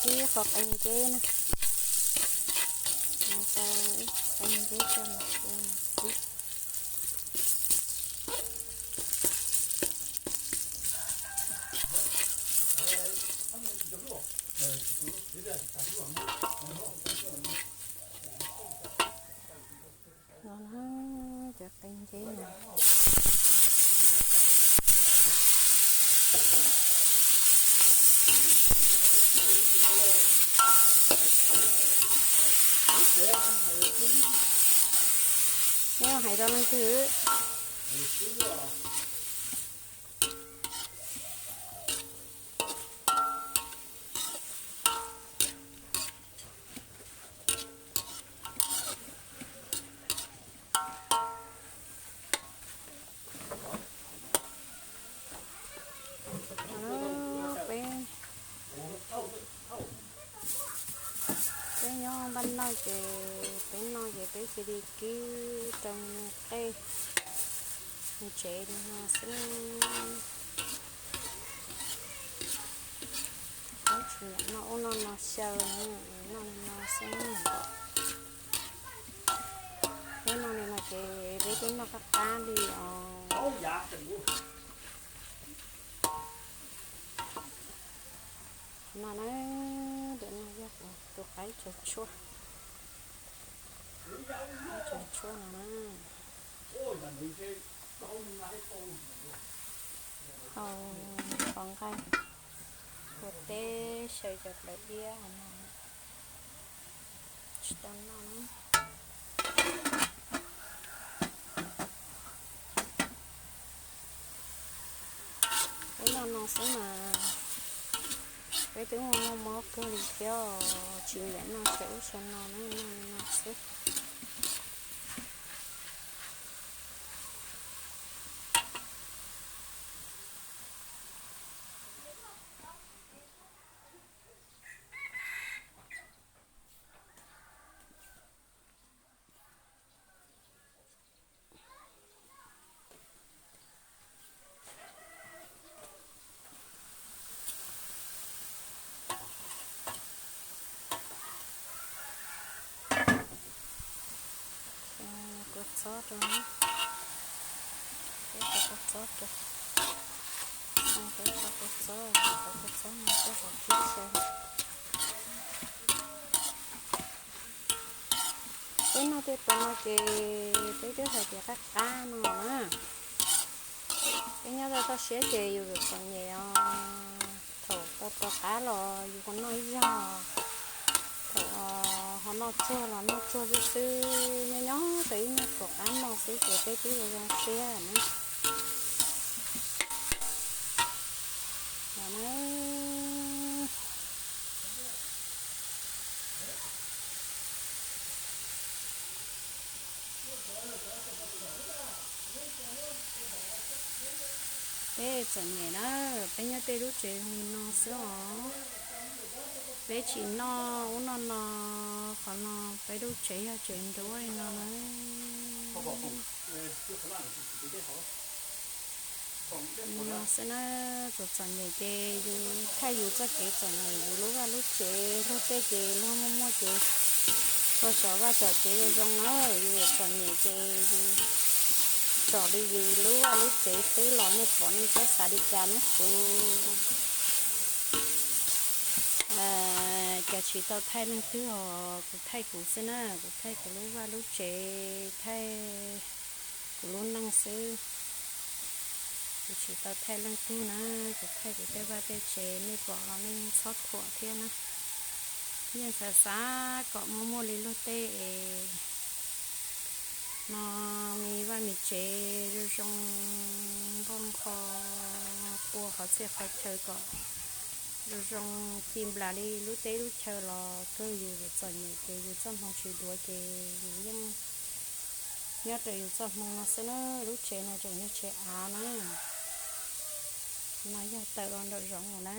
Kib qhov qe nceb na, tau qe nceb coj los ua kib. No na, cov qe nceb no. Neb hais rau leej twg? Peb, peb nyob npaj noj ces peb noj ces peb cia li kib rau qej mus tsev li no xwb. Peb tsis nyiam noj ub noj no xyaw, noj li no xwb. Peb noj li no ces peb twb noj qab qab li os. No na, tus no yog tus qaib tsuag tshuaj, qaib tsuag tshuaj no na. Hau qhov nqaij, ua teb xyaw cov plawv iab no. Tsis tau noj na. Peb noj no xwb mas peb twb muaj muaj mob kawg li thiab, tsis nyiam noj xyaw ub xyaw no na, noj no xwb. Kua txob rau, peb kua txob rau, peb kua txob, kua txob no peb hau kib xyaw. Peb noj tej tus no ces peb twb hais tias qab qab no na. Peb nyob toj siab ces yus txom nyem os. Thaum tau rov qab los yus kuj noj ib zaug, thaum ho noj tsuag los noj tsuag xwb xwb, nyob nyob rau ib nyuag tom qab no xwb ces peb twb zoo zoo siab na. Peb txom nyem na, peb nyob tej lub tsev li no xwb os. Peb tsis noj ub noj no, qhov no peb lub tsev yog tsev nruab li no na. Li no xwb na, txom txom nyem ces yus thaij yus txoj kev txom nyem, yus lub vaj lub tsev, luag tej ces luag muaj muaj ces luag tsom vaj tsom tsev zoo zoo na, yus txom nyem ces yus tsom li yus lub vaj lub tsev xwb los nej pom nej txhob xav li cas na. Kuv cas tsis tau thaij leej twg os, kuv thaij kuv xwb na, kuv thaij kuv lub vaj lub tsev, thaij kuv lub neej xwb. Kuv tsis tau thaij leej twg na, kuv thaij kuv tej vaj tej tsev, nej pom los nej txhob thuam thiab na. Yeej xav xav kom muaj muaj li luag tej es no, me vaj me tsev zoo zoo, npauj nqho, ua qhov txhia qhov chaw kom zoo zoo ci nplas li lub teb lub chaw los kawg, yus txom nyem ces yus txoj hmoo tsis duav ces yus yeej nyob raws yus txoj hmoo no xwb na. Lub tsev no tseem yog tsev av na, no yog tawm los nraum zoov lawm na.